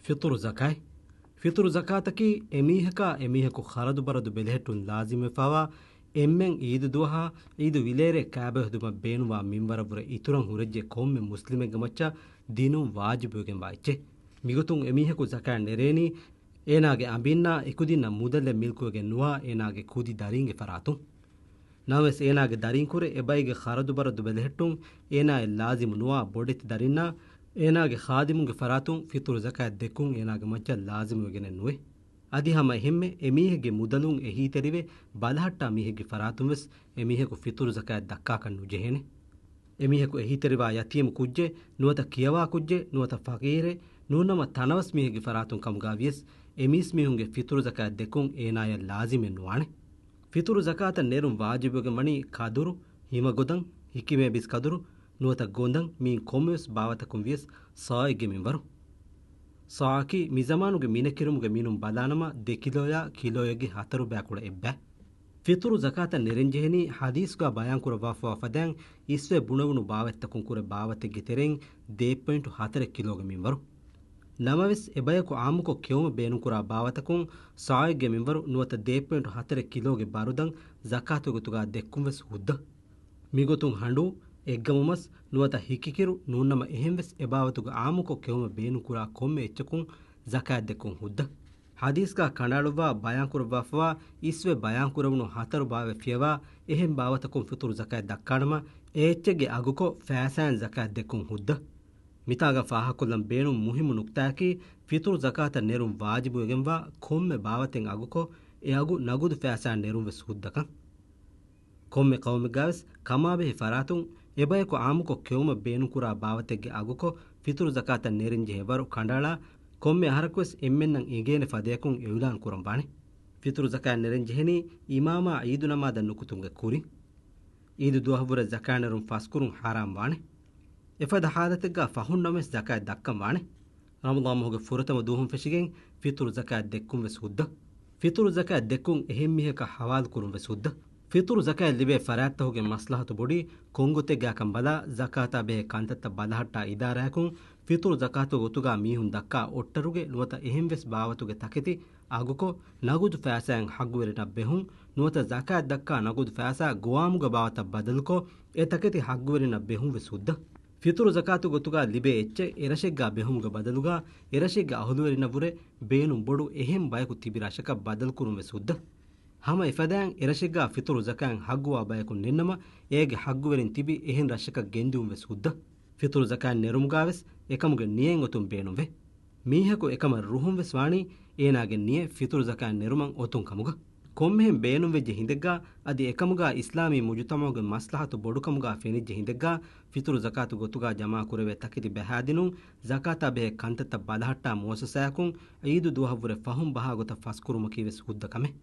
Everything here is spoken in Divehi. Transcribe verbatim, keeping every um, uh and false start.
ފިޠުރު ޒަކާތް. ފިޠުރު ޒަކާތަކީ އެމީހަކާ އެމީހަކު ޚަރަދުބަރަދު ބެލެހެއްޓުން ލާޒިމްވެފާވާ، އެންމެން އީދު ދުވަހާ އީދު ވިލޭރޭ ކައިބަ ހެދުމަށް ބޭނުންވާ މިންވަރަށްވުރެ އިތުރަށް ހުރެއްޖެ ކޮންމެ މުސްލިމެއްގެ މައްޗަށް ދިނުން ވާޖިބުވެގެންވާ އެއްޗެއް. މިގޮތުން އެމީހަކު ޒަކާތް ނެރޭނީ، އޭނާގެ އަނބިންނާ އެކުދިންނަށް މުދަލެއް މިލްކުވެގެން ނުވާ އޭނާގެ ކުދި ދަރީންގެ ފަރާތުން. ނަމަވެސް އޭނާގެ ދަރީންކުރެ އެބައިގެ ޚަރަދުބަރަދު ބެލެހެއްޓުން އޭނާއަށް ލާޒިމު ނުވާ ބޮޑެތި ދަރިންނާ އޭނާގެ ޚާދިމުންގެ ފަރާތުން ފިޠުރު ޒަކާތް ދެއްކުން އޭނާގެ މައްޗަށް ލާޒިމުވެގެނެއް ނުވޭ. އަދި ހަމަ އެހެންމެ އެމީހެއްގެ މުދަލުން އެހީތެރިވެ ބަލަހައްޓާ މީހެއްގެ ފަރާތުން ވެސް އެމީހަކު ފިޠުރު ޒަކާތް ދައްކާކަށް ނުޖެހޭނެ. އެމީހަކު އެހީތެރިވާ ޔަތީމު ކުއްޖެއް، ނުވަތަ ކިޔަވާ ކުއްޖެއް، ނުވަތަ ފަޤީރެއް، ނޫންނަމަ ތަނަވަސް މީހެއްގެ ފަރާތުން ކަމުގާ ވިޔަސް، އެމީސްމީހުންގެ ފިޠުރު ޒަކާތް ދެއްކުން އޭނާޔަށް ލާޒިމެއް ނުވާނެ. ފިޠުރު ޒަކާތަށް ނެރުން ވާޖިބުވެގެން ވަނީ ކަދުރު، ހިމަގޮދަން، ހިކިމޭބިސް ކަދުރު، ނުވަތަ ގޮނދަން، މިއިން ކޮންމެވެސް ބާވަތަކުން ވިޔަސް ޞާޢެއްގެ މިންވަރު. ޞާޢަކީ މިޒަމާނުގެ މިނެކިރުމުގެ މިނުން ބަލާނަމަ ދެ ކިލޯޔާ ކިލޯއެއްގެ ހަތަރު ބައިކުޅަ އެއްބައި. ފިޠުރު ޒަކާތަށް ނެރެންޖެހެނީ ޙަދީޘްގާ ބަޔާންކުރައްވާފަވާ ފަދައިން އިސްވެ ބުނެވުނު ބާވަތްތަކުން ކުރެ ބާވަތެއްގެ ތެރެއިން ދޭއް ޕޮއިންޓު ހަތަރެއް ކިލޯގެ މިންވަރު. ނަމަވެސް، އެބަޔަކު ޢާއްމުކޮށް ކެއުމަށް ބޭނުންކުރާ ބާވަތަކުން ޞާޢެއްގެ މިންވަރު ނުވަތަ ދޭއް ޕޮއިންޓު ހަތަރެއް ކިލޯގެ ބަރުދަން ޒަކާތުގެ ގޮތުގާ ދެއްކުން ވެސް ހުއްދަ. މިގޮތުން ހަނޑޫ، އެއްގަމު މަސް ނުވަތަ ހިކިކިރު ނޫންނަމަ އެހެންވެސް އެބާވަތުގެ ޢާއްމުކޮށް ކެއުމަށް ބޭނުންކުރާ ކޮންމެ އެއްޗަކުން ޒަކާތް ދެއްކުން ހުއްދަ. ޙަދީޘްގާ ކަނޑައަޅުއްވާ ބަޔާންކުރައްވާފަވާ އިސްވެ ބަޔާންކުރެވުނު ހަތަރު ބާވަތް ފިޔަވާ އެހެން ބާވަތަކުން ފިޠުރު ޒަކާތް ދައްކާނަމަ، އެ އެއްޗެއްގެ އަގުކޮށް ފައިސާއިން ޒަކާތް ދެއްކުން ހުއްދަ. މިތާގަ ފާހަގަކޮށްލަން ބޭނުން މުހިއްމު ނުކްތާއަކީ، ފިޠުރު ޒަކާތަށް ނެރުން ވާޖިބުވެގެންވާ ކޮންމެ ބާވަތެއް އަގުކޮށް، އެ އަގު ނަގުދު ފައިސާއިން ނެރުން ވެސް ހުއްދަކަން. ކޮންމެ ޤައުމެއްގާވެސް ކަމާބެހޭ ފަރާތުން އެބަޔަކު ޢާއްމުކޮށް ކެއުމަށް ބޭނުންކުރާ ބާވަތެއްގެ އަގުކޮށް ފިޠުރު ޒަކާތަށް ނެރެންޖެހޭ ވަރު ކަނޑައަޅާ، ކޮންމެ އަހަރަކުވެސް އެންމެންނަށް އެނގޭނެ ފަދަޔަކުން އިޢުލާން ކުރަންވާނެ. ފިޠުރު ޒަކާތް ނެރެންޖެހެނީ އިމާމާ ޢީދު ނަމާދަށް ނުކުތުމުގެ ކުރިން. ޢީދު ދުވަހަށްވުރެ ޒަކާތް ނެރުން ފަސްކުރުން ޙަރާމް ވާނެ. އެފަދަ ޙާލަތެއްގާ ފަހުންނަމަވެސް ޒަކާތް ދައްކަން ވާނެ. ރަމަޟާން މަހުގެ ފުރަތަމަ ދުވަހުން ފެށިގެން ފިޠުރު ޒަކާތް ދެއްކުން ވެސް ހުއްދަ. ފިޠުރު ޒަކާތް ދެއްކުން އެހެން މީހަކަށް ޙަވާލު ކުރުން ވެސް ހުއްދަ. ފިޠުރު ޒަކާތް ލިބޭ ފަރާތްތަކުގެ މަސްލަހަތު ބޮޑީ ކޮންގޮތެއްގާކަން ބަލާ، ޒަކާތާ ބެހޭ ކަންތައްތައް ބަލަހައްޓާ އިދާރާއަކުން ފިޠުރު ޒަކާތުގެ ގޮތުގާ މީހުން ދައްކާ އޮއްޓަރުގެ ނުވަތަ އެހެންވެސް ބާވަތުގެ ތަކެތި އަގުކޮށް، ނަގުދު ފައިސާއިން ޙައްގުވެރިންނަށް ބެހުން، ނުވަތަ ޒަކާތް ދައްކާ ނަގުދު ފައިސާ ގޮވާމުގެ ބާވަތަށް ބަދަލުކޮށް، އެ ތަކެތި ޙައްގުވެރިންނަށް ބެހުން ވެސް ހުއްދަ. ފިޠުރު ޒަކާތު ގޮތުގާ ލިބޭ އެއްޗެއް އެރަށެއްގާ ބެހުމުގެ ބަދަލުގާ، އެރަށެއްގެ އަހުލުވެރިންނަށްވުރެ ބޭނުން ބޮޑު އެހެން ބަޔަކު ތިބި ރަށަކަށް ބަދަލުކުރުން ވެސް ހުއްދަ. ހަމަ އެފަދައިން އެރަށެއްގާ ފިޠުރު ޒަކާތް ޙައްގުވާ ބަޔަކު ނެތްނަމަ، އޭގެ ޙައްގުވެރިން ތިބި އެހެން ރަށަކަށް ގެންދިއުން ވެސް ހުއްދަ. ފިޠުރު ޒަކާތް ނެރުމުގާވެސް އެކަމުގެ ނިޔަތް އޮތުން ބޭނުންވޭ. މީހަކު އެކަމަށް ރުހުން ވެސް ވާނީ އޭނާގެ ނިޔަތް ފިޠުރު ޒަކާތް ނެރުމަށް އޮތުން ކަމުގަ. ކޮންމެހެން ބޭނުންވެއްޖެ ހިނދެއްގާ އަދި އެކަމުގާ އިސްލާމީ މުޖުތަމަޢުގެ މަސްލަހަތު ބޮޑުކަމުގާ ފެނިއްޖެ ހިނދެއްގާ ފިޠުރު ޒަކާތު ގޮތުގާ ޖަމާކުރެވޭ ތަކެތި ބަހައިދިނުން، ޒަކާތާ ބެހޭ ކަންތައްތައް ބަލަހައްޓާ މުއައްސަސާއަކުން ޢީދު ދުވަހަށްވުރެ ފަހުން ބަހާ ގޮތަށް ފަސްކުރުމަކީ ވެސް ހުއްދަ ކަމެއް.